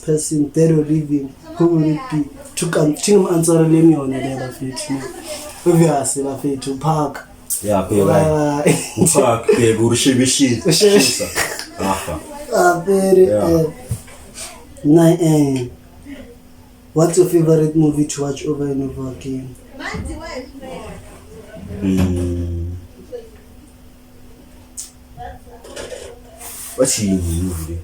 person, dead or living, who would it be? Thingim-answereleni yona le bafethu ne. Obviously bafethu park. Ya bheka. Bye. Uphak bheka urishibishini. Ushibishini. Aha. Ah, very Yeah. Nine, what's your favorite movie to watch over and over again? Bathi yini movie le?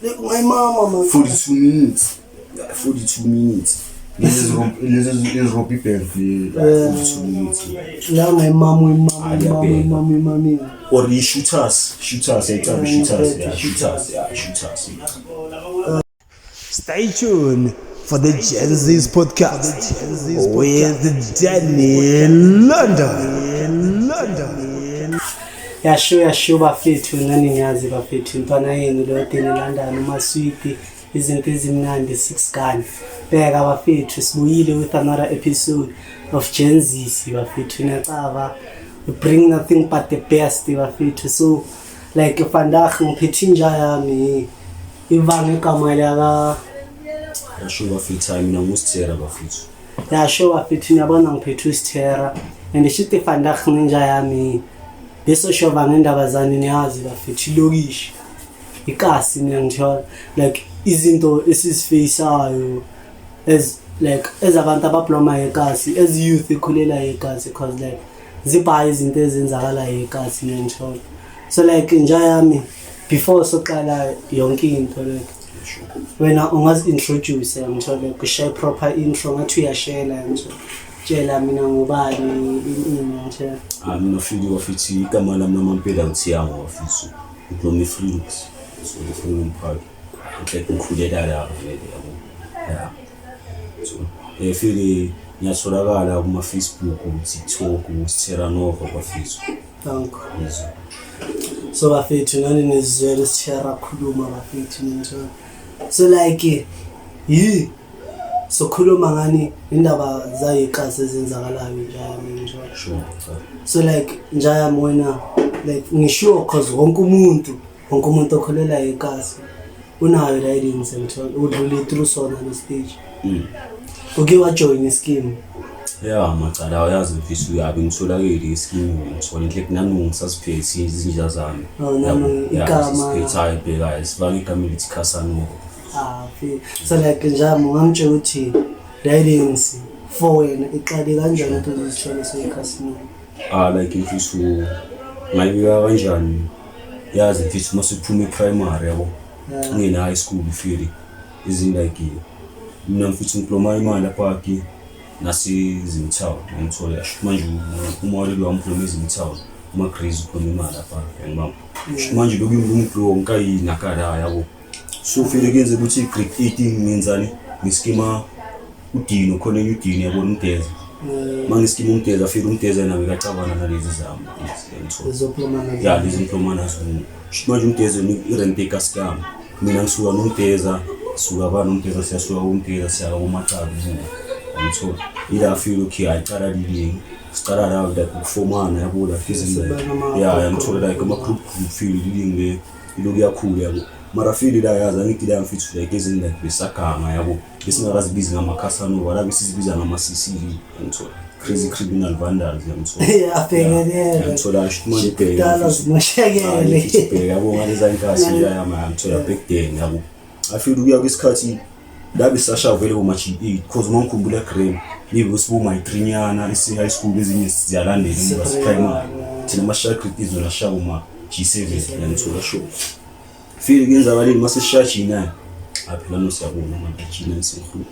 Like my mama, man. 42 minutes. Yeah, 42 minutes. Lezi Robbie Bank le, Yeah. 42 minutes. La my mama, mama, Ah, mama, ngiyabheka. mama, mama. Or the shooters, shooters, yeah, shooters, yeah, Yeah, shooters, yeah, shooters. Stay tuned for the Gen Z's podcast with Danny London. London. Yasho yasho bafethu, nani ngiyazi bafethu, intwana yenu leyo Danny London, umaswiti, izinto ezimnandi, six gun. Bheka bafethu, sibuyile with another episode of Gen Z bafethu. Niyacava, we bring nothing but the best bafethu. So like vandag ngiphethe inja yami ivanga igama laka. Yasho bafethu, hayi mina ngusithera bafethu. Yasho bafethu, niyabona ngiphethe usithera and shithi vandag nenja yami besoshova ngendaba zani, niyazi bafethu, ilokishi ikasi, niyangithola, like izinto esizifaceayo as like as abantu ababloma ekasi, as youth ikhulela ekasi, cause like zibhayi izinto ezenzakalayo ekasi, niyangithola. So like inja yami, before soqala yonke into, like wena ungazi-introduce, ngithola, like ushaye proper intro, ngathi uyashela, ngithola, tshela mina ngubani, ini, ngithola. Ah, mina fili bafethu, igama lami lamampela ngithiyanga bafethu. Ublome Felix. So the Freedom Park. Like ngikhulela la vele yabo. Yeah. So fili ngiyatholakala kuma Facebook, TikTok, Sithera Nova bafethu. Thank Yizo. So bafethu, nani nizizwele sithera khuluma bafethu, nithola. So like yi sokhuluma ngani indaba zayikasi ezenzakalayo njayami, ngithola. Sure. So like njayami wena, like ngisure cause wonke umuntu okholela ekasi unayo la idinse, ngithola, udlule through sona le stage. Uke wajoin ischeme? Ya macala, awuyazi mfisi, uyabe ngitholakele iskimu, ngithola inhle nami ngisasiphethe izinja zami. Oh, nami igama. Siphethe, hayi bheka, sivanga igama elithi Casanova. Ah, so like njami ungangitshela ukuthi guidance for wena iqale kanjani ukuthi uzithole seyikhasini? Ah, like mfisi, ngayibika kanjani, yazi mfisi, uma siphume e-primary yabo, ngena high school fili izin like mina mfisi ngiploma imali lapha nase-Zimtown, ngithola yasho manje umawaleli wami uploma eZimtown, uma-Grace uploma imali lapha yangibamba. Sho manje lokuyingumglo nkayinakala yabo. So file kuyenzeka ukuthi grade 8 ngenzani, ngiskima uDino khona, enye uDino yabona umdeza, uma ngiskima umdeza file umdeza nawe kacabana nalezi zami, ngithola. Ezoplomana. Ya, lezi ngiploma nazo. Sho manje umdeza irente ekasikami, mina ngisuka nomdeza, suka ba nomdeza, siyasuka kumdeza siya kumacala kubuka, ngithola ila feel okay, ayicala lilingi sicala la like ukufomana yabo, like izinto. Siba Ya, ngithola like ama group group feel lilingi le iloku yakhula yabo, mara feel la yazi angithi la mfethu like ezinto like besaganga yabo, besingakazibizi ngama-Casanova la, besizibiza ngama-CCV, ngithola, crazy criminal vandals, ngithola. Yabhekelela. Ngithola sho manje bheka Kudala mfethu. zimoshakele. Bheka yabo ngaleza nkathi yami, ngithola, back then yabo, afile ukuya kwesikhathi la besasha vele boma G8, cause uma ngikhumbula grade maybe besiboma i3 nyana isi high school, ezinye ziyalandela emva primary, thina mashaya grade izona shaya kuma G7, ngithola. Sho feel kuyenzakaleni mase sishaya G9, aphela no siyabona manje G9 sikhulu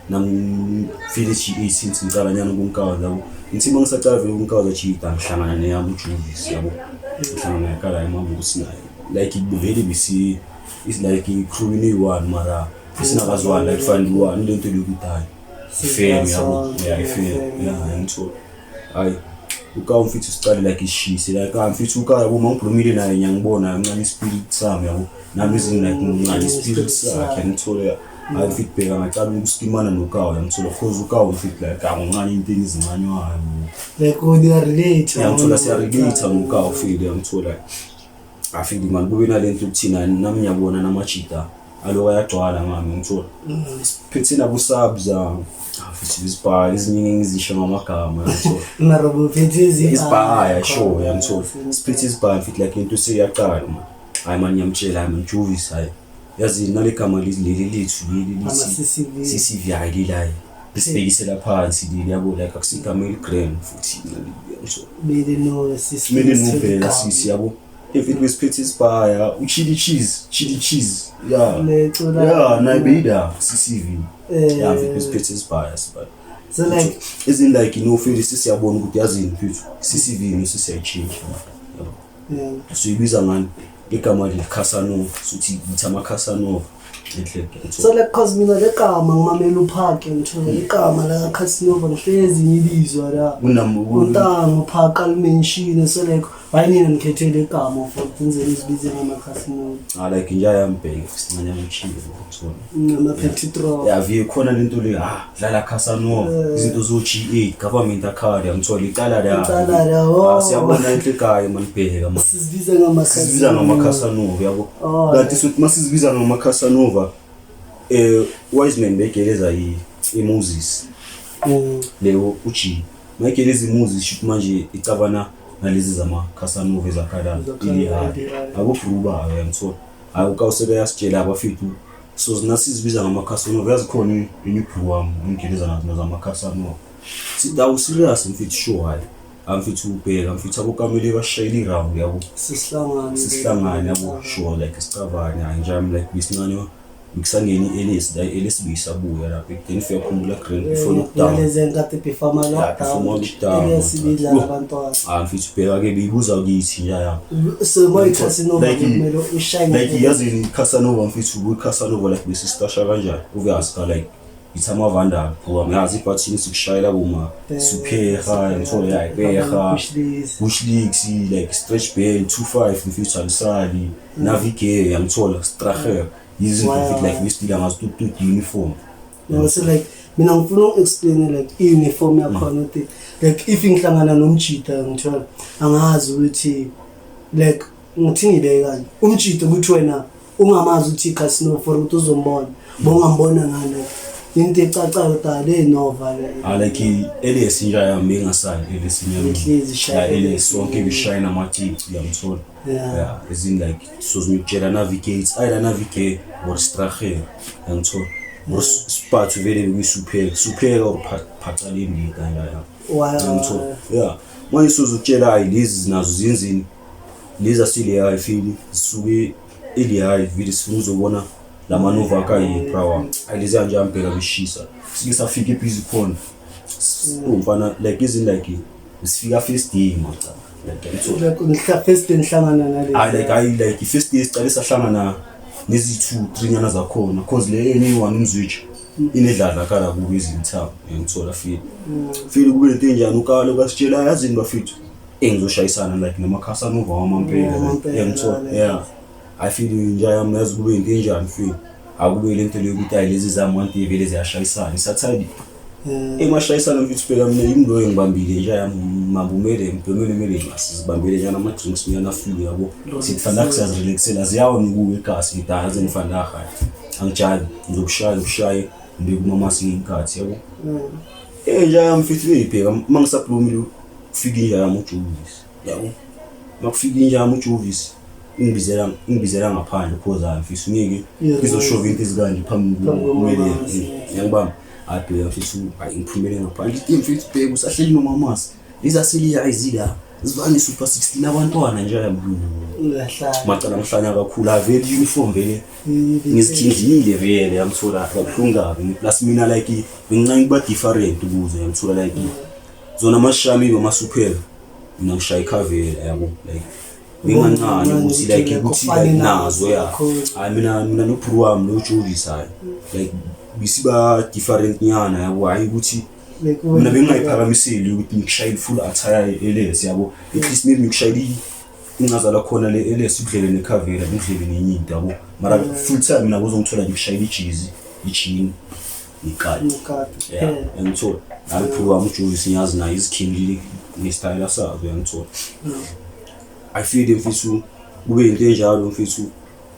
nami feel G8 since ngicala nyana kumkaza yabo, ngithi uma ngisacala vele kumkaza G8 ngihlangana neyami uJulius yabo, ngihlangana naye kala emabusi naye, like vele bisi is like i-crew ini-one mara singakazwani, like find one lento yokuthi hayi ifem yabo, ya ifem ya, ngithola. Hayi uka mfethu sicale like ishise like ah mfethu uka yabo, uma ngikhulumile naye ngiyangibona ncane ispirit sami yabo, nami izinto like ngincane ispirit sakhe, ngithola. Hayi mfethu bheka, ngacala ukuskimana nokawo, ngithola, cause ukawo mfethu like angincane into ezincanywayo. Like uyarelate. Ya, ngithola, siyarelate ngokawo file, ngithola. Afike mani kube nalento yokuthina nami ngiyabona namajita. Aloku ayagcwala ngami ngithola. Siphethe nabo subs futhi izibhayi eziningi engizisho ngamagama ngithola. Mara buphethe Isibhaya sure yangithola. Siphethe isibhaya futhi like into seyiyaqala man. Hayi man ngiyamtshela hayi man Juvis hayi. Yazi nale gama leli lethu leli lithi Ama-CCV. CCV hayi leli hayi. Lisibhekisela phansi leli yabo like akusigama eligrand futhi yangithola. Kumele no Kumele novela sisi yabo. If it was phethe isibhaya uchili cheese, chili cheese. Yeah. Lecula. Yeah, nayibida CCV. Eh. Yeah, mfethu besiphethe isibhaya sibhaya. So like Isn't like you know feel sisiyabona ukuthi yazini mfethu CCV no sisiyayichange. Yabo. Yeah. Siyibiza ngani? Igama le Casanova, suthi ithi ama Casanova. Enhle. So like cause mina legama ngimamela uphake ngithola igama la Casanova ngihlezi ngilizwa la. Untango phaka alimention so like why nina nikhethe legama for ngize nizibize ngama Casanova. Ah like nje ayambheka sincane yamchiwe ngithola. Ngama petit draw. Yeah, viye khona lento le ah dlala Casanova izinto zo G8 government acard ngithola icala la. Icala la, oh. Ah siyabona enhle ekhaya manibheka man. Sizibiza ngama Sizibiza ngama Casanova yabo. Oh, Kanti sothi masizibiza ngama Casanova Wiseman begeleza iMoses leyo uG mayigeleza iMoses shuthi manje icabana nalezi zama Casanova ezakhala Ezakhala, ili ili high. akubruba uyangithola hayi ukawuseke yasitshela abafethu so sinasizibiza ngama Casanova yazikhona inibru wami ngigeleza nazo zama Casanova sithi awu serious mfethu sure hayi amfethu ubheka mfethu abokamele bashayela iround yabo Sisihlangane. sisihlangane yabo sure like sicavane hayi nje I'm like bisincane ngikusangeni i-LS la i-LS biyisabuya lapha then if uyakhumbula grand before lockdown. Nalezi nkathi before ama Yeah, before lockdown. lockdown. Elesibidlala Oh. abantwana. Ah mfethu ubheka ke beyibuza kithi nje ya. So uma iCasanova Like, kumele ushine. Like yazi iCasanova mfethu kuyiCasanova like besistasha kanjani obvious ka like ithi amavandal ngoba ngiyazi ibhathini sikushayela boma supheha ngithola ya ipeha Bushlicks like stretch band 25 mfethu alisali navigate yangithola stracher izinto mfethu like besitila ngazo tutu uniform. No, so like mina ngifuna uku-explain like i-uniform yakhona ukuthi like if ngihlangana nomjita ngithola angazi ukuthi like ngithi ngibeke kanje umjita ukuthi wena ungamazi ukuthi iCasanova for ukuthi uzombona bongambona ngani like into ecacayo ukuthi ah, le Nova le. Ah like i-LS nje yami engasali LS nyami. Ihlezi ishaya Yeah, LS sonke bishayina amacici uyangithola. Yeah. Yeah, as in like sozimtshela navigate, either navigate or strache uyangithola. Or spathu vele bekuyisupheka, supheka or phacaleni kanje ya. Uyangithola. Yeah. Manje sozutshela hayi lezi nazo ziyenzini? Lezi asile hayi fili zisuke ili hayi vele sifuna uzobona lamanova akayi bra wami. Ayi lezi nje ambheka beshisa. Sike safika ebhizi khona. Umfana like isn't like sifika first day maca. Like ngithola. Like ngihla first day ngihlangana nale. Hayi like hayi like first day sicale sahlangana nezi 2 3 nyana zakhona cause le enye one umzwitch inedladla kala kubo izinthamu ngithola feel. Feel kube lento enjani ukalo kasitshela yazini bafethu engizoshayisana like namaCasanova wamampela Wamampela, ngithola like. yeah. I feel nje yami yazi kube into enjani feel. Akube lento leyo ukuthi hayi lezi zami one day vele ziyashayisana isathandi emashayisana mfethu bheka mina yimi loyo ngibambile nje yami mambumele ngibhemele mele sizibambele njani ama drinks nyana few yabo sithi fanele siyazirelaxela ziyawa nokuwe igasi ngidala zengifanele angijali ngizokushaya ngikushaye ngibe kumama singenkathi yabo. Nje yami mfethu beyibheka mangisablumile kufika inja yami uJovis yabo. Makufika inja yami uJovis ingibizela ngaphandle cause hayi mfethu ngeke izoshova into ezikanje phambi Phambi kumele komamasi. ngiyangibamba abheka mfethu hayi ngiphumele ngaphandle ithi mfethu bheka usahleli nomamasi lizaseliya ayizila zivane super 16 abantwana nje yami Uyahlala. macala ngihlanya kakhulu avele uniform vele ngizikhinzile vele yamthola kabuhlungu kabi plus mina like bengincane kuba different ukuze yamthola like zona amashami bamasuphela mina ngishaya ikhavela yabo like bengancane ukuthi like ukuthi like nazo ya hayi mina nobru wami lo Jovis hayi like bisiba different nyana yabo hayi ukuthi mina bengingayiphakamiseli ukuthi ngikushayele full attire LS yabo at least maybe ngikushayele incazelo khona le LS udlele nekhavela ngidlele nenye into yabo mara full time mina kuzongithola ngikushayele ijezi ijini ikati Ikati, yeah ngithola hayi bru wami uJovis ngiyazi naye izikhindile nestyle sazo uyangithola. I feel mfethu kube into enjalo mfethu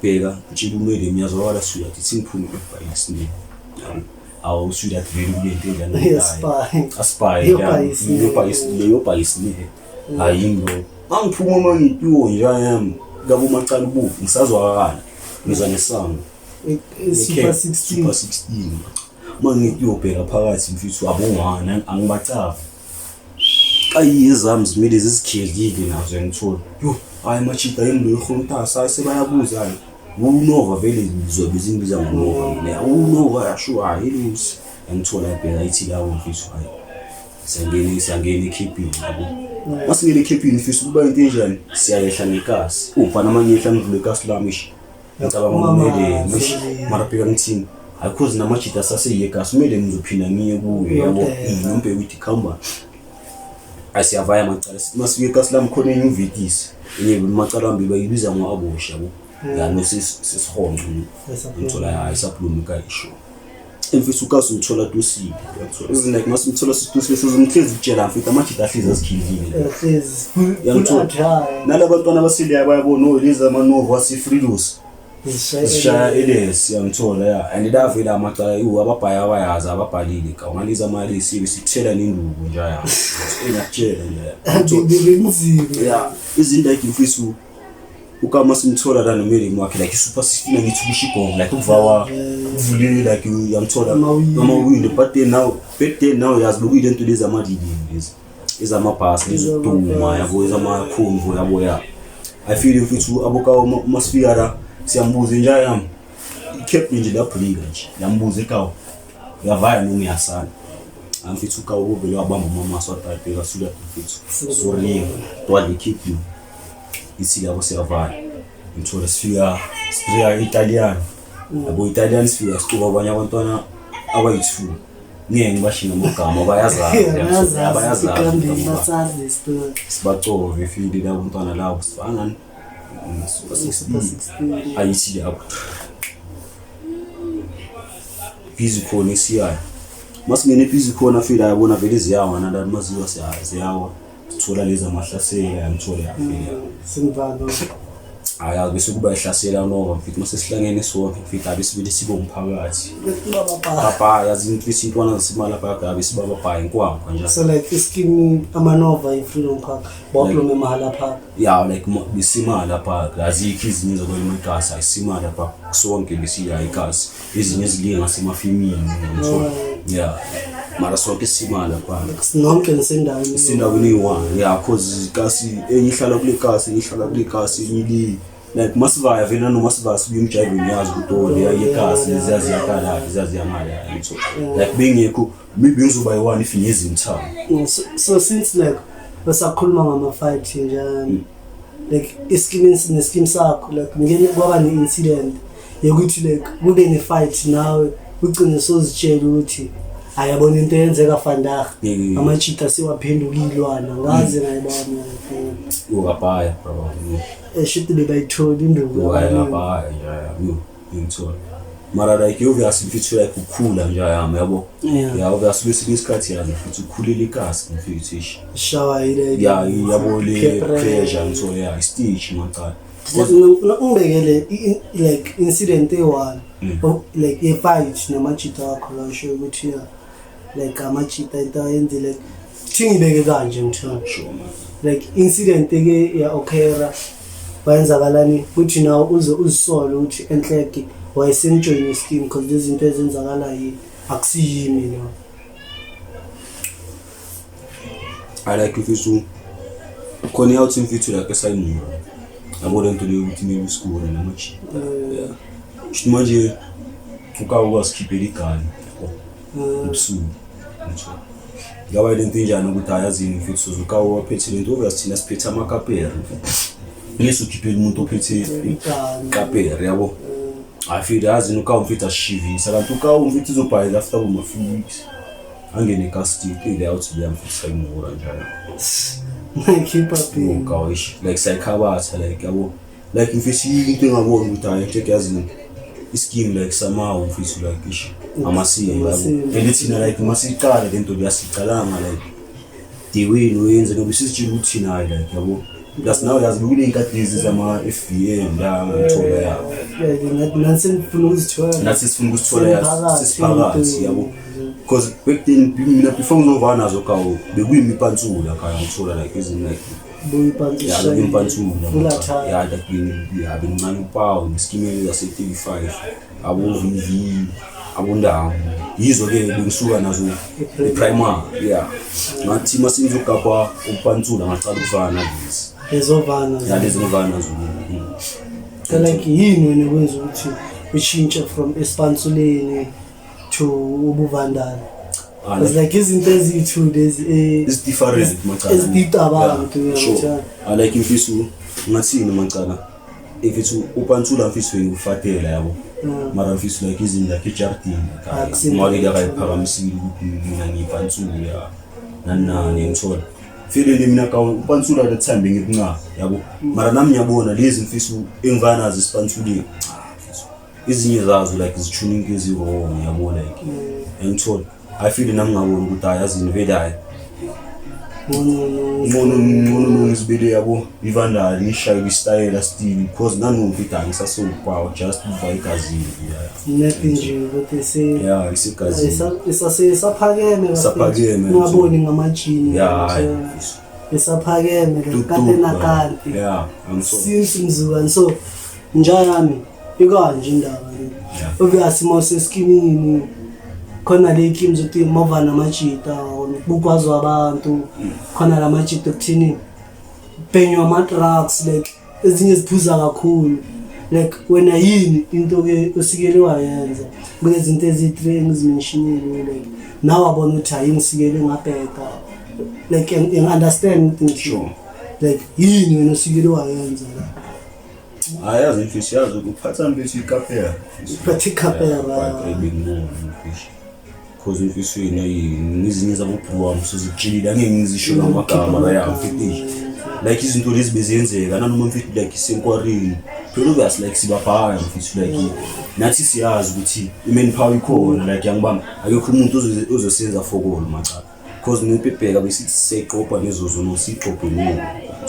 Bheka ngitshela umele ngiyazwakala sweetheart ithi ngiphume ebhayisini. Yabo. Awu sweetheart vele kule nto enjani. Yes, spy. Aspy. Yobhayisini. Yobhayisini. Yobhayisini. Hayi lo. Mangiphuma mangitiwo nje yami. Ngabo macala ubuvu ngisazwakala. Ngizwa nesound. Super Super 16. 16. Mangithi uyobheka phakathi mfethu abongwana angibacavi. Ayi ezami zimele zizikhelile nazo ngithola. Yo, hayi machita yini lo ihontasa hayi sebayabuza hayi. Unova vele ngizobe zingibiza ngoNova mina. Unova yasho hayi ilusi. Ngithola ibheka ithi lawo mfethu hayi. Siyangena ekhipini yabo. Masingena ekhipini mfethu kuba into enjani? Siyayehla ngekasi. Umfana mangiyehla ngidlule ekasi lami ish. Ngicabanga kumele ngish mara bheka ngithini hayi cause namajita saseyekasi kumele ngizophinda ngiye kuye yabo Uyobheka. ngimbheke ukuthi khamba asiyavaya macala masifike ekasi lami khona enye uvitisi enye macala ambi bayibiza ngo-abosha yabo ya no sesihonqo ngithola hayi saphuluma ikayisho emfisa ukasi ngithola tusile uyathola like masimthola situsile sezimhlezi kutshela mfethu amajita ahlezi azikhilile Hlezi full Uyangithola? attire. nalabantwana abasiliya bayabona oh lezi amanovo asifrilos Zishaya zishaya elesi yangithola ya and lavela amacala iwu ababhaya abayazi ababhalile ka ungalezi amalesi besikuthela nenduku nje ya engakutshela nje Benzima. ya izinto like mfisa ukama simthola la nomerimu wakhe like i-super 16 angithi kusho igongo like ukuvawa kuvulile like uyamthola Amawindi. amawindi but then now back then now yazi bekuyile nto lezi amalilini lezi ezamabhasi leziduma yabo ezamakhomvo yabo ya I feel mfethu abokawo masifika la siyambuza nje yami i-cap nje labrika nje yambuza ekawo uyavaya noma uyasala amfethu ukawo uvele wabamba umamaso wadabheka suka mfethu sorry twale keep you ithi labo siyavaya ngithola sifika sifika Italian yabo Italian sifika sicuba abanye abantwana abayi-two ngeke ngibashiye ngamagama bayazazi Bayazazi bayazazi ikambi basazi isitori. sibacove fili labo ntwana labo sifangani Super 16. ayithi lapho busy khona esiyayo masingene busy khona fila yabona vele ziyawa nalani maziwa ziyawa sithola lezi amahlasela yangithola yafika Singivalo. hayi bese kuba ihlasela nova mfethu mase sihlangene sonke mfethu abe sibili sibe umphakathi Baba. baba yazi mfethu intwana zasemalabhaga abe sibababhayi inkwankwa njalo So like iskimu amanova i-Freedom Park, bawuplome mahala park. Ya like besimala park azikho ezinye zakwemikasi ayisimala park sonke besiya ikasi ezinye ezilinga ngasemafimini ngithola ya mara sonke simala park Nonke nisendaweni. sindaweni eyi-one ya cause ikasi enye ihlala kule kasi enye ihlala kule kasi enye le like masivaya vele nanoma sivaya sibuye emjayiveni yazi ukuthi oh leya yekasi leziya ziyakala leziya ziyangala ngithola like bengekho maybe ngizoba yi-one if ngiyezimthamo. So since like besakhuluma ngama-fight njani like iskimu neskimu sakho like ngike kwaba ne-incident yokuthi like kube ne-fight nawe ugcine sozitshela ukuthi ayabona into eyenzeka vandag amachita sewaphenduka iy'lwana ngaze ngayibona Ukabhaya bro. eshuthi bebayithola induku abaningi. Ukabhaya nje ngithola. Mara like obvious mfethu like ukukhula nje yami yabo. Yeah. Yeah obvious kwesinye isikhathi yazi mfethu ukhulela ikasi mfethu ish. Shawa yile Yeah yabo le peer pressure. pressure ngithola yeah stage macala. Ungibekele like incident eyi-one like ye-fight namajita wakho la usho ukuthi ya like amajita into ayenzile thi ngibeke kanje ngithola Sure man. Like incident eke ya occura wayenzakalani kuthi nawe uze uzisole ukuthi enhleke wayesengijoyine scheme because lezi zinto ezenzakala yini akusiyimi lo. I like mfethu khona iyawuthi mfethu like esayimura. Yabo le nto leyo ukuthi maybe usikore namajita. Yeah. Shithi manje ukawu wasikhiphela igani. Ebusuku ngithola ngaba le nto enjani ukuthi hayi yazini mfethu sozukawu waphethe le nto obvious thina siphethe amakapere ngeke ukhiphele umuntu ophethe Igani. ikapere yabo I feel yazini ukawu mfethu asishivisa kanti ukawu mfethu uzobhayela after boma-few weeks angene ekastiki ile awuthi leya mfethu sayimura njalo Keep up being ukawu ish like sayikhabatha like yabo like mfethu into engabona ukuthi hayi into yazini ischeme like somehow mfethu like ish amasimba yabo Amasimba. and thina like masiqala lento leyasicalanga like the way noyenza ngoba sisitshela ukuthi thina hayi like yabo Plus nawe yazi bekuney'nkathi lezi zama-FVM la ngithola ya. Yeah, nathi sifuna ukuzithola. Nathi sifuna ukusithola ya Simphakathi, sisiphakathi into- yabo. Because back then mina before ngizovana nazo kawo bekuyimipantsula khaya ngithola like izin like Buyipantsula. ya bekuyimpansula Full attire. ya like ya bengincane upawu ngiskimele zase-35 abo-VV abondawo yizo-ke bengisuka nazo e-primary ya ngathi uma sengizogabha upantsula ngaqala ukufana nalezi Lezovana. ya lezi ngivana nazo. So like yini wena kwenza ukuthi ushintshe from esipantsuleni to ubuvandala? Ah, Because like izinto eziyi-two lezi it's different macala ezidida abantu Yeah, sure. uyangithola? I like imfisu ngathini macala mfethu upantsula mfethu bengifatela yabo mara mfethu like izinto like ejardini Akusinto. mawaleli akayiphakamisile ukuthi mina ngiyipantsula nani nani ngithola fele mina ka upantsula that time bengikunca yabo mara nami ngiyabona lezi mfethu engivana nazo esipantsuleni cha mfethu ezinye zazo like zitshuna into ezi-wrong yabo like engithola I feel nami ngabona ukuthi hayi yazini vele hayi Ngcono ngcono ngcono nongizibele yabo ivandali ngishayela isitayela still because nanomfita angisasowupawa just uva egazini yeah. nothing nje kodwa se yeah isegazini isaphakeme Isaphakeme, ungaboni ngamajini yeah hayi. isaphakeme Tutu, kade nakanti yeah I'm sorry since mzukwane so njayami ikanje indaba le Yeah. obvious uma useskimini khona le kim zokuthi mova namajita bukwazi abantu khona la majita okuthini bhenywa ama-drugs like ezinye ziphuza kakhulu like wena yini into-ke osikele wayenza kule zinto eziyi-three engizimentionile like nawe wabona ukuthi hayi ngisikele ngabheda like ngi-understand ukuthi ngithini. Sure. Like yini wena osikele wayenza la hayi yazi mfisi yazi ukuphatha mfisi ikapera Uphatha ikapera. bengibona mfisi cause mfisi wena yini ezinye zabobru wami sozitshelile angeke ngizisho ngamagama la ya mfisi like izinto lezi beziyenzeka nanoma mfethu like isenkwarini phela obvious like sibabhaya mfethu like nathi siyazi ukuthi i-manpower ikhona like yangibamba akekho umuntu ozosenza fokolo macala cause nempebheka besithi siyayiqopha nezozo no siyiqophe no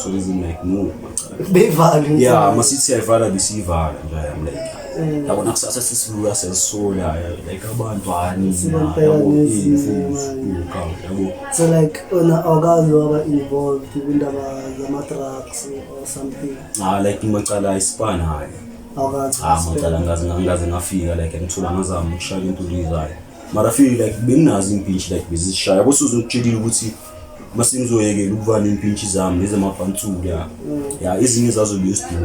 so izin like no macala beyivale yeah masithi siyayivala besiyivala nje I'm like yabona kusasa sesibuya siyazisola like abantu hani Sibabheka yabo nezinye manje. yabo so like wena awukazi waba involved kwindaba zama-drugs or something ah like macala isipana hayi awukazi ah macala ngaze ngafika like ngithola ngazama ukushaya into lezayo mara feel like benginazo impintshi like bezishaya yabo suzongitshelile ukuthi mase ngizoyekela ukuva nempintshi zami lezi amabhantsula ya ezinye zazo beziduka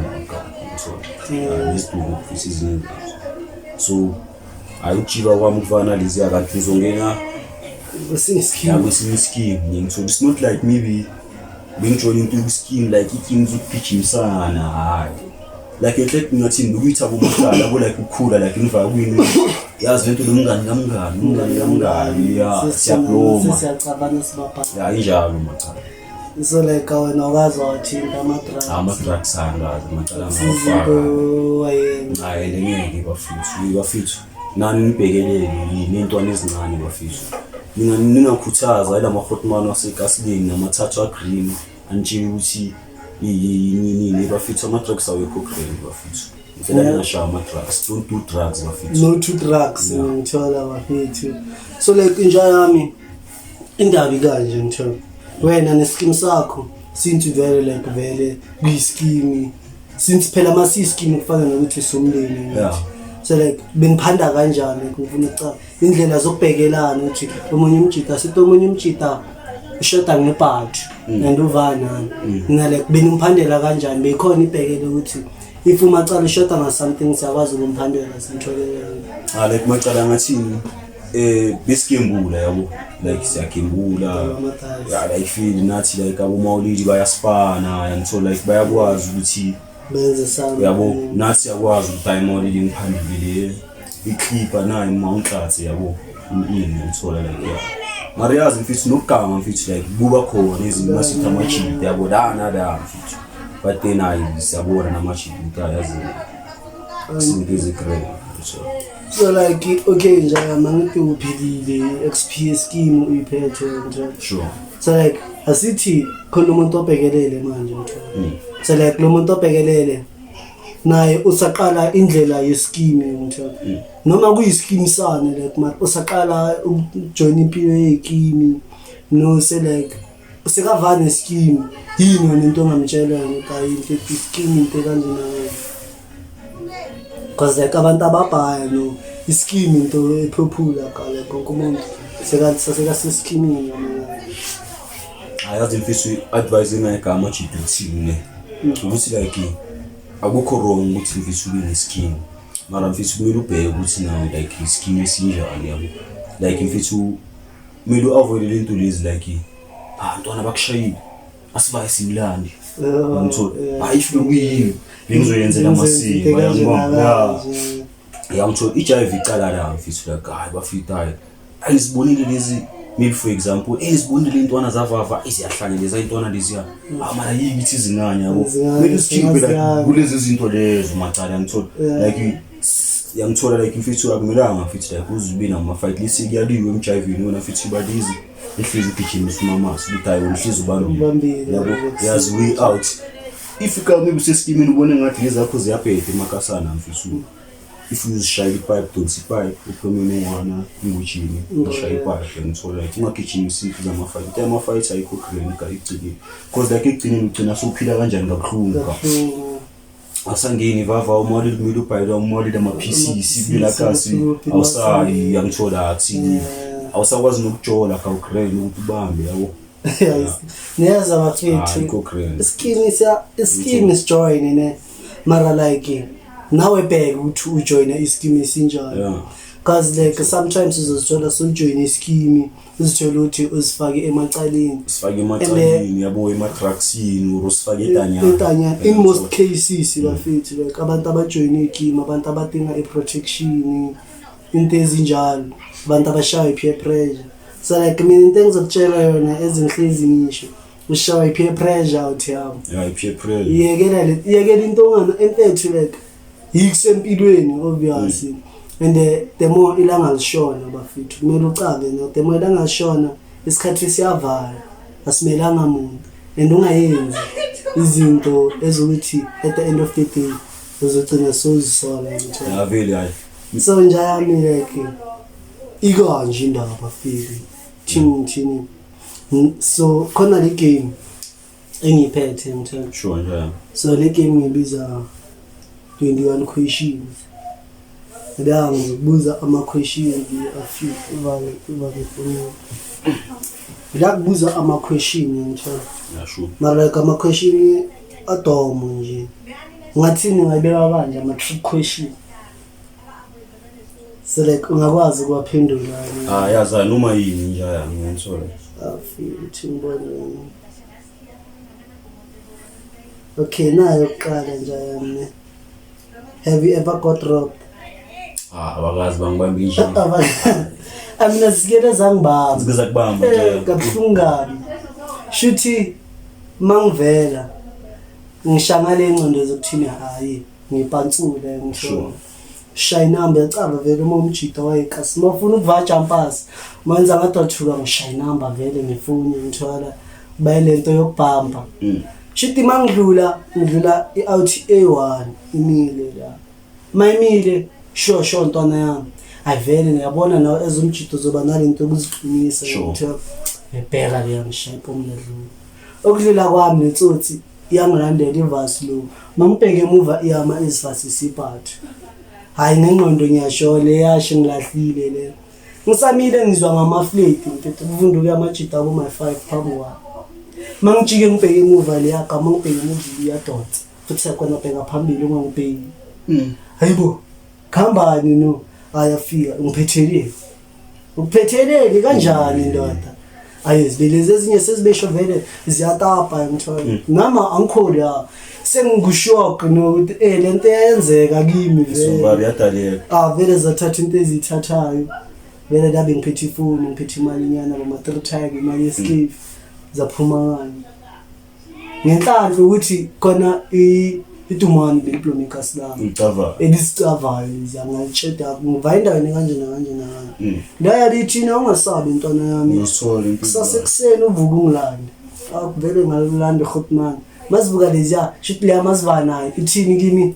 ngithola beziduka futhi ezinye zazo so hayi ukujiba kwami ukuvana lezi kanti ngizongena kwesinye ya isikhiwo kwesinye iskimu ngithola it's not like maybe bengijoyina into yokuskimu like ikimu zokugijimisana hayi like enhle ngathini bekuyithabo mahlala yabo like ukukhula like ngiva kwini yazi lento nomngani kamngani umngani kamngani ya siyabloma sesiyacabana sibabhala ya injalo macala so like wena awukazi wathinta ama-drugs ama-drugs angazi macala ngawafaka izinto wayenza hayi le ngeke bafethu bafethu nani nibhekelele ney'ntwana ezincane bafethu ningakhuthaza ila mahotman wasekasileni namathathu agreen anitshele ukuthi yini bafethu ama-drugs awekho green bafethu ngicela ningashaya ama-drugs don't do drugs bafethu no to drugs ngithola bafethu so like inja yami indaba ikanje ngithola wena neskimu sakho since vele like vele kuyiskimi since phela masiyiskimi kufana nokuthi somndeni ngithi. Yeah. So like beniphanda kanjani like ngifuna ukucaba indlela zokubhekelana ukuthi omunye umjita sithi omunye umjita ushoda ngebhathi and uvanani mina like benimphandela kanjani beyikhona ibhekele ukuthi if umacala ushoda nga-something siyakwazi ukumphandela simtholele. Ah like macala ngathini besigembula yabo like siyagembula Ama-dice. ya like feel nathi like abomawulidi bayasifana and so like bayakwazi ukuthi benze something. Yabo nathi siyakwazi ukuthi hayi mawulidi ngiphandile le ikhlipa nayo mawunhlatsi yabo ini ngithola like yeah mara yazi mfethu nokuganga mfethu like kuba khona izinto masithi amajita yabo la nala mfethu but then hayi siyabona namajita ukuthi hayi yazi izinto ezi-grand so So like okay nje mangithi uphilile XP scheme uyiphethe nje sure. So like asithi khona umuntu obhekelele manje ngithola. So like lo muntu obhekelele naye usaqala indlela yeskimi ngithola. Noma kuyiskimi sane like mara usaqala ukujoin impilo yekimi no se like usekavane skimi yini wena into ongamtshela yona ukuthi hayi into iskimi into kanje nayo. Cause like abantu ababhaya no iskimi into ephophula kale konke umuntu sekasesikimini ngamanye. Ayazi mfethu, i-advice engayigama jida uthini ne, ukuthi like akukho wrong ukuthi mfethu ube neskim, mara mfethu kumele ubheke ukuthi nawe like iskim esinjani, yabo. Like mfethu kumele u-avoid le nto lezi like, ah, ntwana bakushayile, asivaye simlande. Ngithola hayi, if bekuyimi bengizoyenzela amasimba, yangibamba ya. Yangithola i-jive icala la mfethu, like hayi bafethu, hayi hayi sibonile lezi, maybe for example, sibonile intwana zavava iziyahlanya leza intwana leziya, ah, mara yini ithi izingane, yabo. Izingane, Kumele usikhiphe like zingane. kulezi zinto lezo macala, yangithola. Like yangithola like mfethu akumelanga mfethu like uze ube nama-fight lesi, kuyaliwe emjayiveni wena mfethu, balizi ehlezi ugijimisa umamasi ukuthi hayi wena uhlezi ubambile. Ubambile, Yabo. yabo. Yazi way out if ka maybe useskimini ubone ngathi lezi zakho ziyabheda emakasana mfethu, if uzishayela ipipe, donsa ipipe, uphume nongwana ingujini, ushaye ipipe, ngithola like ungagijimisi into zama-fight. Into yama-fight ayikho grand ka ekugcineni, because like ekugcineni ugcina sowuphila kanjani kabuhlungu ka. Kabuhlungu. Asangeni vava umalile, kumele ubhayile umalile ama-pieces kulela kasi awusayi, yangithola, akuthi awusakwazi nokujola kawugrand ukuthi ubambe, yabo. Niyeza bafethu. Ayikho grand. Iskimi siya iskimi sijoin ne, mara like nawe bheka ukuthi ujoina iskimi esinjani. Cause like sometimes uzozithola sewujoyina iskimi, uzithole ukuthi uzifake emacaleni. Sifake emacaleni, yabo, ema-drugsini or usifake etanyana. Etanya in most cases bafethu, like abantu abajoyine ikimi, abantu abadinga i-protection, into ezinjalo, abantu abashawa i-peer pressure. So like mina into engizokutshela yona ezinhlezi ngisho, ushawa i-peer pressure out yami. Yeah, i-peer pressure. Iyekela le, iyekela into ongana emfethu, like yikusempilweni obviously. And the more ilanga lishona bafethu, kumele ucabe no the more ilanga lishona isikhathi siyavala, asimelanga muntu, and ungayenzi izinto ezokuthi at the end of the day uzogcina sowuzisola, ngithola. Ya vele hayi. So nje yami like ikanje indaba fiki thini thini. So khona le game engiyiphethe, ngithola. Sure nje. So le game ngibiza 21 questions. La ngizokubuza ama-questions afike uvale uvale ifoni. La kubuza ama-question, ngithola. Ya, sure. Mara like ama-question adomo nje. Ngathini ngayibeka kanje ama-trick question. So like ungakwazi ukuwaphendula. Ah, yazi hayi, noma yini nje yami ngiyangithola. Afike ukuthi ngibone. Okay, nayo yokuqala nje yami. Have you ever got robbed? Ah, abakazi bangibamba nje. Amina zikele zangibamba. Zike zakubamba nje. Kabuhlungu kabi. Shuthi mangivela ngishangale ingcondo zokuthini, hayi ngipantsule ngisho. Shaya inamba yacaba vele uma umjida wayekasi uma ufuna ukuva jumpers manza ngathi wathuka, ngishaya inamba vele ngifuni ngithola bayilento yokubhamba. Shuthi mangidlula ngidlula i-out A1 imile la, mayimile sure sure ntwana yami ayivele ngiyabona nawe ezumjido zoba nalento yokuziqinisa. Ngithola ngibheka le ngishaya ipomela dlula okudlula kwami netsotsi iyangilandela ivasi lo mangibheke emuva iyama izivasi isiphathu, hayi ngengqondo ngiyasho le yasho ngilahlile le, ngisamile ngizwa ngamafleti mfethu kuvunduke amajida abo my 5 phambi kwami, mangijike ngibheke emuva le yagama ngibheke emuva iyadonsa futhi sekhona bheka phambili ungangibheki. Hayibo, khambani no ayafika ngiphetheleni, ukuphetheleni kanjani ndoda? Ayi lezi ezinye sezibesho vele ziyatapa, ngithola nama angikholi ya sengingushock nokuthi lento iyayenzeka kimi vele. Sobabi yadaleka. Ah, vele zathatha into ezithathayo vele, ndabe ngiphethe ifoni, ngiphethe imali nyana boma-three time imali yeslave zaphuma kanye ngenhlanhla ukuthi khona. Idumani beliplomikasi lami. Ngicava. Elisicavayo ngiyangalitsheda ngiva endaweni kanje nakanje nakanje. Ndaya lithina ungasabi ntwana yami. Ngiyosithola impilo. Kusasa ekuseni uvuka ungilande. Akuvele ngalanda Hotman. Masivuka leziya shithi leya masivanayo ithini kimi?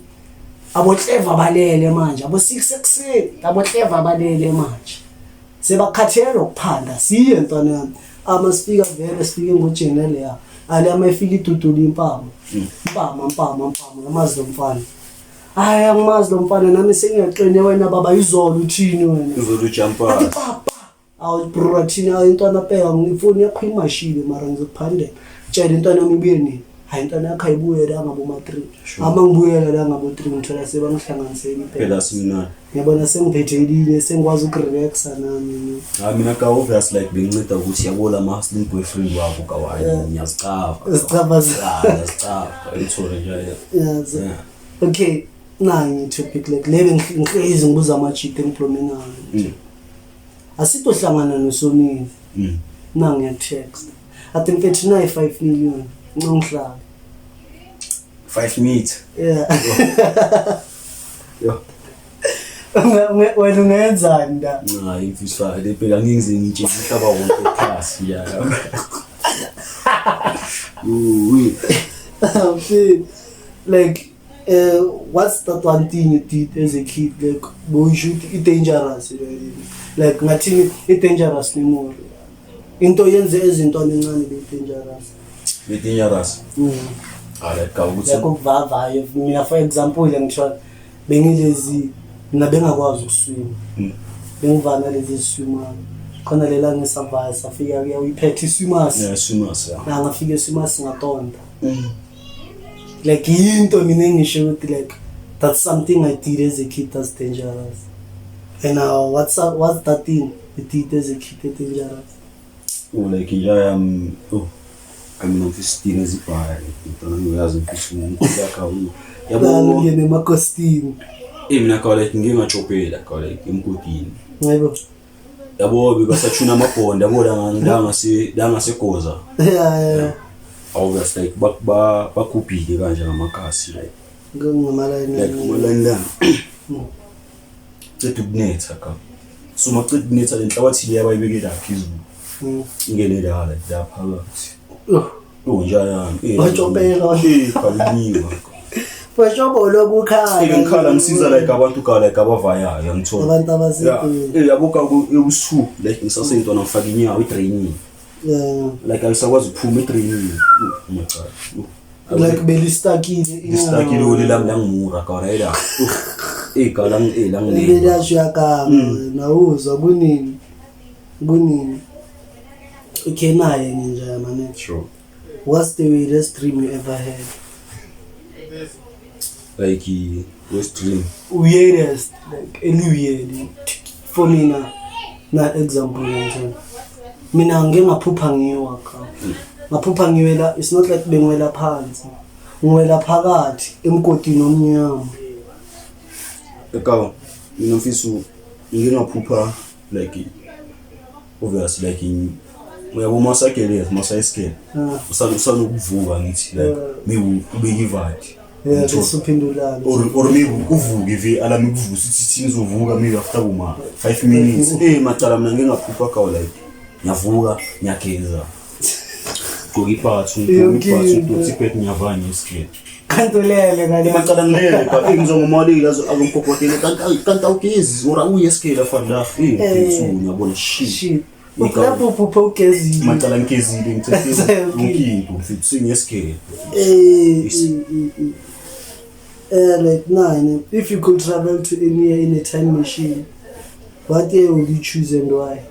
Abohleva balele manje, abo 6 ekuseni, abohleva balele manje. Sebakhathele ukuphanda siye ntwana yami. Ama sifika vele sifike ngojene leya. Ale ama ifika idudula impama. Impama impama impama ngamazi lo mfana. Hayi angimazi lo mfana nami sengiyaqine wena baba izolo uthini wena? Uzolujumpa. Athi papa. Awu bro thina intwana bheka ngifoni yakho imashile mara ngizokuphandela. Tshela intwana yami ibuye nini? Hayi intwana yakho ayibuye la ngabo ma 3. Sure. Ama ngibuyela la ngabo 3 ngithola sebangihlanganisele impela. Phela simnandi. Ngiyabona sengiphethe elinye sengikwazi ukurelaxa nami. Hayi mina ka obvious like benginceda ukuthi yabo la ma-hustling boyfriend wabo kawayi ngiyazicava. Uzicava Ah, ngiyazicava. Uyithola nje. Yes. Yeah. Okay, nayi topic like le bengihlezi ngibuza amajita engiplome nayo. Asitohlangana noSomini. Na ngiyatext. Athi mfethu nayi 5 million. Ngihlala. 5 meter. Yeah. Yo. Wena ungenzani da? Hayi mfisa le phela ngingize ngitshe umhlaba wonke phasi ya. Uyi. Mfethu, like what's that one thing you did as a kid like bowusho ukuthi i-dangerous you know what I mean? Like ngathini i-dangerous memory into yenze ezintwana encane beyi-dangerous. Be-dangerous. Ah like ka ukuthi Like ukuvavayo mina for example ngithola bengilezi mina bengakwazi ukuswima. Bengivana lezi eziswimayo khona lela ngisavaya safika kuya uyiphethe iswimas. Yeah, swimmers yeah. La ngafika eswimas ngatonda. Like yinto mina engisho ukuthi like that's something I did as a kid that's dangerous. And what's that thing you did as a kid that's dangerous? Oh like nje oh mina mfisa isitini ezibhaya intwana ngiyazi mfisa umuntu yakha yabo Ngene emakostini. Mina ka like ngike ngachopela ka like emgodini. Yebo. Yabo bebasachuna amabhonda yabo la ngase la ngasegoza. Yeah. Obvious like bakubhile kanje ngamakasi like. Ngamalayini. Like kumalayini la. Ceda ukunetha ka. So maqeda ukunetha le nhlabathi le abayibeke la phezulu. Ingene la like la phakathi. Oh njayami. Wachopela. Kalinyiwa. Wachobolo kukhala. Ngikhala ngisiza like abantu ka like abavayayo ngithola. Abantu abasedini. Yabo ka ebusuku like ngisaseyintwana ngifaka inyawo edrainini. Yeah. Like alisakwazi ukuphuma edrainini. Macala. Like belistakile. Listakile ole lami langimura ka right. Igala ngi Belasho yakama nawuzwa kunini. Kunini. Okay naye nje manje. Sure. What's the weirdest dream you ever had? Like worst dream. Weirdest, like eli weird. For me na example nje. Mina ngike ngaphupha ngiwa ka. Ngaphupha ngiwela, it's not like bengiwela phansi. Ngiwela phakathi emgodini omnyama. Ekaw, mina mfisa ngike ngaphupha like obvious like uyabo masakele masayiskele. Usanokuvuka ngithi like maybe ubeke ivadi. Yeah, besuphendulana. Or maybe uvuke ve alami kuvusa uthi ngizovuka maybe after kuma 5 minutes. Macala mina ngike ngaphupha ka like ngiyavuka ngiyageza. Gqoka ipathu, ngigqoka ipathu, ngiyavanya isikele. Kanti ulele ngale. Macala ngilele ka ngizongomalile azongikokotela kanti awugezi or uye esikele afana la. Mfethu ngiyabona shit. Lapho uphupha ugezile. Macala ngigezile ngithethe yonke mfethu sengiyesikele. Like nine, if you could travel to any year in a time machine, what year would you choose and why?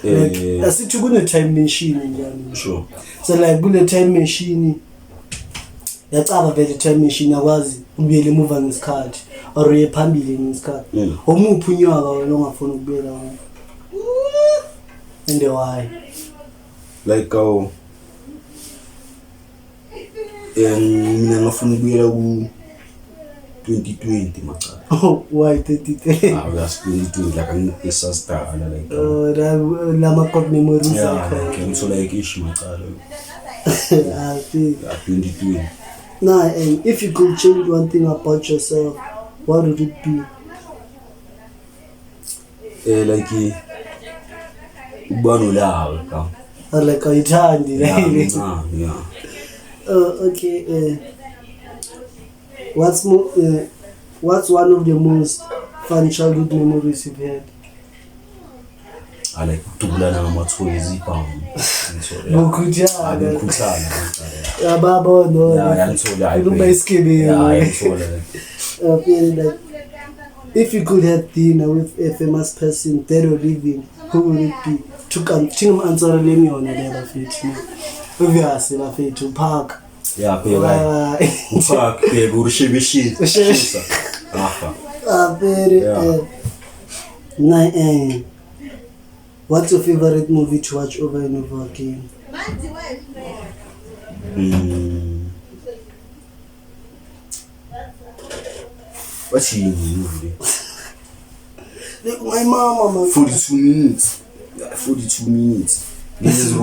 Like asithi kune time machine njani? Sure. So like kule time machine yacaba vele time machine yakwazi ukubuyela emuva ngesikhathi or uye phambili ngesikhathi. Omuphi unyaka wena ongafuni ukubuyela kuwo? And why? Like mina ngafuna ukubuyela ku 2020 macala. Oh, why 2020? Ah, that's 2020 like angisasidala like. Oh, lama god memories. Yeah, like ngithola like ish macala. I see. Yeah, 2020. Nah, and if you could change one thing about yourself, what would it be? Like ukuba nolaka ka. Or like ayithandi Yeah, le. mncane, yeah. Okay. What's mo what's one of the most fun childhood memories you've had? I like ukudubulana ngamathoyizi ibhamu. Ngithola. Yeah. Ngokhuthana. Ngikhuthana. Yababona. Yeah, yangithola. hayi, Ukuba phela. isigebengu. Yeah, yangithola. Feeling like if you could have dinner with a famous person, dead or living, who would it be? Thing answereleni yona le bafethu. Obviously bafethu park. Yeah, phela. Uphak phela urushebeshisa. Ushebe- Afa. Very Yeah. What's your favorite movie to watch over and over again? Bathi yini movie le? Like my mama man. 42 minutes. Yeah, 42 minutes. Lezi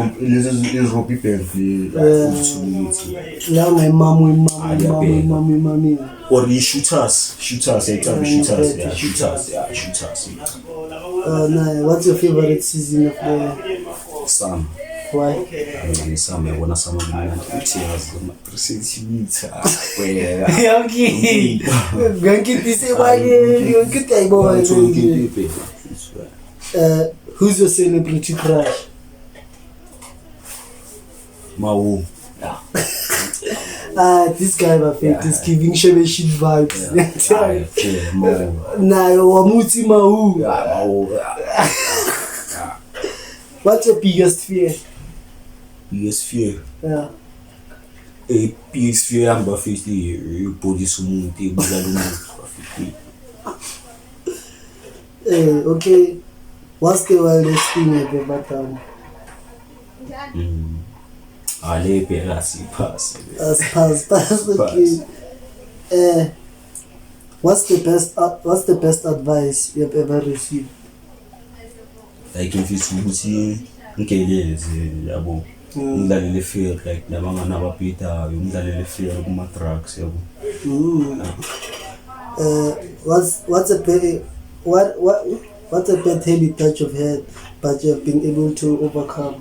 Robbie Bank le 42 minutes. La my mama, my mama, Ah, my mama, ngiyabheka. my mama, my mama. Or i-shooters, shooters, yeah, shooters, yeah, shooters. shooters, yeah, shooters. Nah, what's your favorite season of the year? Summer. Why? Hayi, summer yabona summer kumnandi. Uthi yazi ama 3 centimeter. Wena. Yonke yonke into isebaleni, yonke into ayibona. Yonke into ibheka. Who's your celebrity crush? Mawu. Yeah. This guy bafethu Yeah. is giving shebe shit vibes. Yeah. Hayi, phela, Mawu. Nayo wamuthi mawu. Yeah, Mawu. Yeah. What's your biggest fear? Biggest fear. Yeah. Biggest fear yami bafethu ibholisa umuntu, ibulala umuntu bafethu. Okay. What's the wildest thing you've ever done? Ale bheka siphasi. Pass, pass, okay. What's the best advice you've ever received? Like mfethu ukuthi ngigeleze yabo. Ngidlalele fair like nabangani ababhedayo, ngidlalele fair kuma drugs yabo. What's a bad habit that you've had but you've been able to overcome?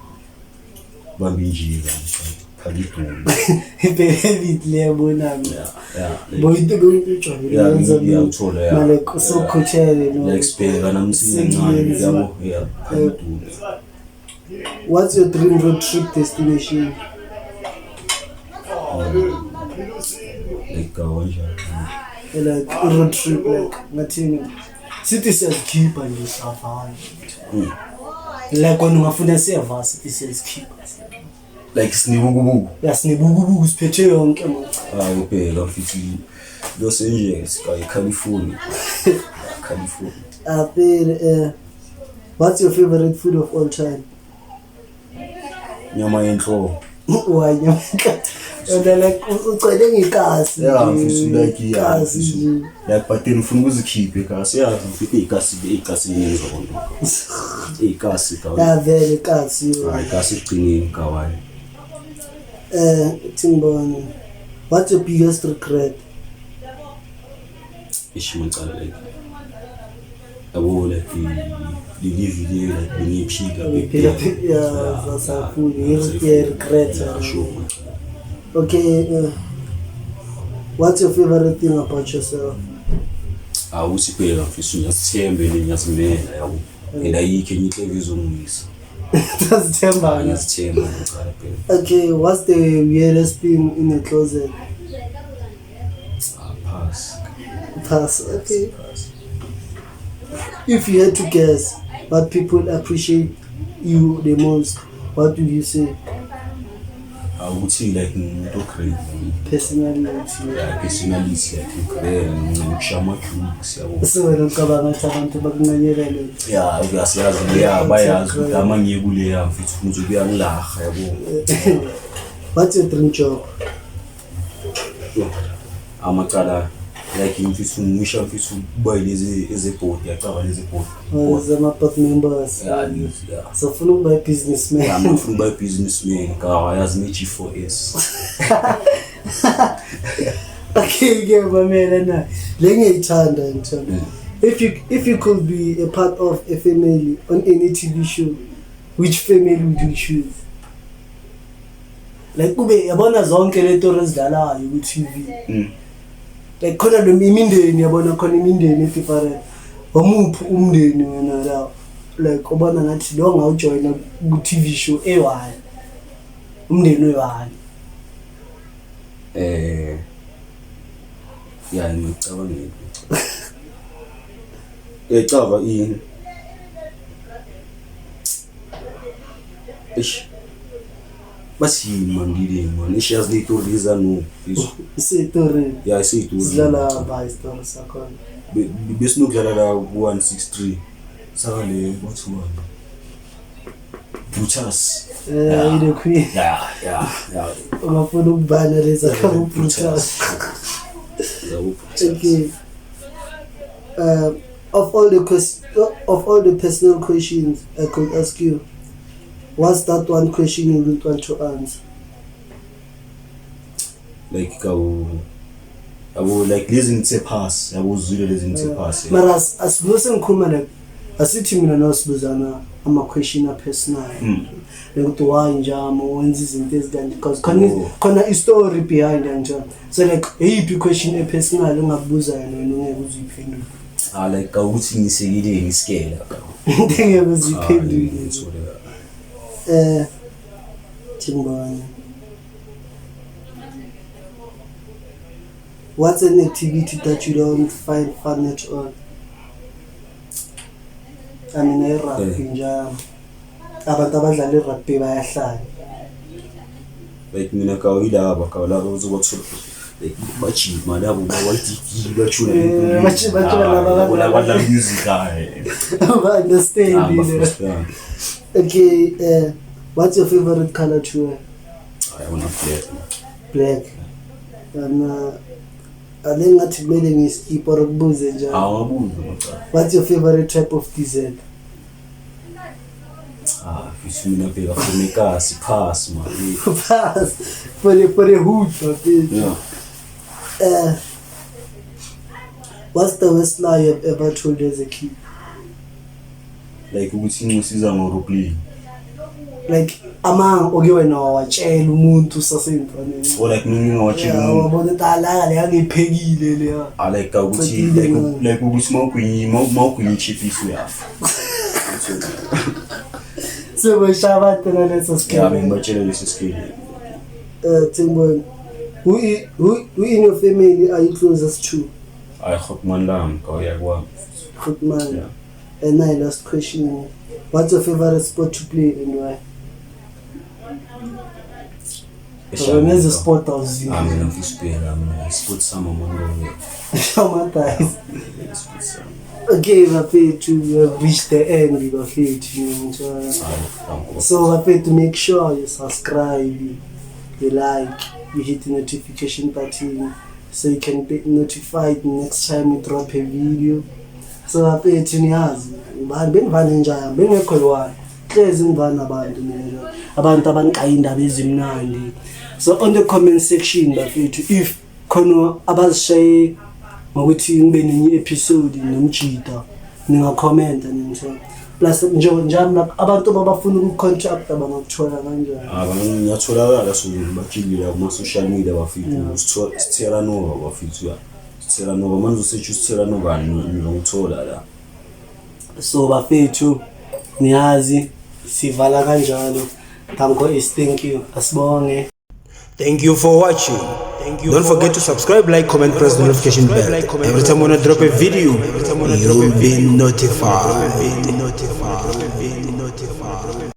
Bamba injika, khala idumo. Bad habit le yabona. Yeah, yeah. Like, Bo into ujwayele yeah, ukwenza ngiyakuthola, yeah. Ma like usukhuthele no. Like sibheka namsinya yabo, yeah, khala idumo. What's your dream road trip destination? Like kanjani? Like road trip like ngathini? Sithi siyazikhipha nje safari. Like wena ungafuna siyeva sithi siyazikhipha. Like sinibukubuku. Ya sinibukubuku siphethe yonke man. Hayi ubheka mfethu Los Angeles ka California. California. What's your favorite food of all time? Nyama yenhloko. Why nyama? And like ucele ngekasi. Yeah, mfethu like yeah. Kasi nje. Like but then ufuna ukuzikhipha ikasi. Yeah, mfethu ikasi ikasi yenzondo. Ikasi ka. Ya vele kasi. Hayi ikasi igcineni kawaii. Thimbani. What's your biggest regret? Ishimacala like yabo like lilive le like bengiphila Yeah, sasafuni regret. Yeah, sure. Okay, what's your favorite thing about yourself? Awuthi phela mfethu ngiyazithemba ngiyazimela yabo. And ayikho enye into ezongiyisa. Ngiyazithemba. Ngiyazithemba ngicala phela. Okay, what's the weirdest thing in your closet? Pass. Pass. Okay. Pass. If you had to guess what people appreciate you the most, what would you say? Awuthi like ngumuntu great. Personality. Yeah, personality like great ngikushaya ama-jokes yabo. So wena ucabanga ukuthi abantu bakuncanyela lo. Yeah, uyasiyazi yeah, bayazi ukuthi ama ngiye kuleya mfethu ngizobuya ngilaha yabo. What's your dream job? Amacala Like mfethu, ngisho mfethu kuba yilezi ezebhodi, yacaba lezi ebhodi. Zama-board members. Yeah, lezi, yeah. So ufuna ukuba i-businessman? Yeah, ngifuna ukuba i-businessman ka yazi ne-G4S. Okay, ke mamela na le ngiyayithanda, ngithanda. If you could be a part of a family on any TV show, which family would you choose? Like kube yabona zonke le tori ezidlalayo ku-TV, like khona lo imindeni, yabona khona imindeni e-different, omuphi umndeni wena la like ubona ngathi lo ngawujoyina ku-TV show eyi-one, umndeni oyi-one? Ya, ngicabangela. Cava ini? Eish. Basiyini man lile man. Eish, yazi le tori leza no. Isetori? Ya, isetori. Sidlala ba isitori sakhona? Besinokudlala la ku-163. Saka le kwathiwa Brutus. Ile queen. Ya. Ungafuna ukubana leza kabo-Brutus. Zabo Brutus. Okay. Of all the personal questions I could ask you, what's that one question you wouldn't want to answer? Like kawu yabo, like lezi ngithe pass, yabo, uzwile lezi ngithe pass. Mara asilose ngikhuluma like asithi mina nawe sibuzana ama-question a-personal, like ukuthi why njamo wenza izinto ezikanje, because khona Oh. khona i-story behind kanjalo. So like eyiphi i-question e-personal ongakubuza yona wena ungeke uze uyiphendule? Ah, like kawukuthi ngisekeleni isikela kawu. Into engeke uze uyiphendule. Ngithole. Thimbani. What's an activity that you don't find fun at all? I mean, i-rugby njalo. Abantu abadlala i-rugby bayahlanya. Like mina kawu yilaba kawu laba uzobathola like bajima labo ba-YDD bachuna. Bachuna laba Abadlala music, hayi. Ba-understand. Ah, You know. ba-understand. Okay, what's your favorite color to wear? Hayi, wona black. Black. Ale ngathi kumele ngi-skip or kubuze njalo. Awabuza macala. What's your favorite type of dessert? Ah, mfethu, mina bheka from ekasi, pass man. Pass for the hood, bafethu. Yeah. What's the worst lie you've ever told as a kid? Like ukuthi ngisiza ngo-roleplay? Like amanga oke wena wawatshela umuntu usaseyimfaneni. Or like mina ngingawatshela umuntu? Wabona ukuthi alaka leya ngiyiphekile leya. Ah, like ukuthi Qedile like man. like ukuthi mawugwinye ichipisi uyafa. Sebosha abantu ngaleso Ya, sikhathi. bengibatshela leso sikele. Timbon, who in your family are you closest to? Hayi, Gotman lami kawuyakwami. Goodman. Yeah. And my last question: what's your favorite sport to play and why? Wena eze sport awuziyo. Ah, mina mfisibheka mina i-sport sami amaloyo. Traumatized. I-sport sami. Okay, bafethu, we have reached the end, bafethu. Ngiyangithola. Hayi, danko. So bafethu, make sure you subscribe, you like, you hit the notification button so you can be notified next time we drop a video. So bafethu, niyazi ubani bengivane njani, bengekho yi-one hlezi ngivana abantu mina nje, abantu abanikaya indaba ezimnandi. So on the comment section, bafethu, if khona abazishaye ngokuthi ngibe nenye episode nomjida, ningakhomenta ningithola. Plus nje njalo like abantu babafuna ukucontacta bangakuthola kanjani? Ah, ngiyatholakala, so bajikile kuma-social media bafethu, Sithera Nova bafethu, ya, Sithera Nova. Manje usearch uSithera Nova, ngizongithola la. So bafethu, niyazi sivala kanjalo. Danko is thank you, asibonge. Thank you for watching. Thank you Don't for forget to subscribe, like, comment, press the notification bell. Every time when I drop a video, you'll be notified. Notified. Notified.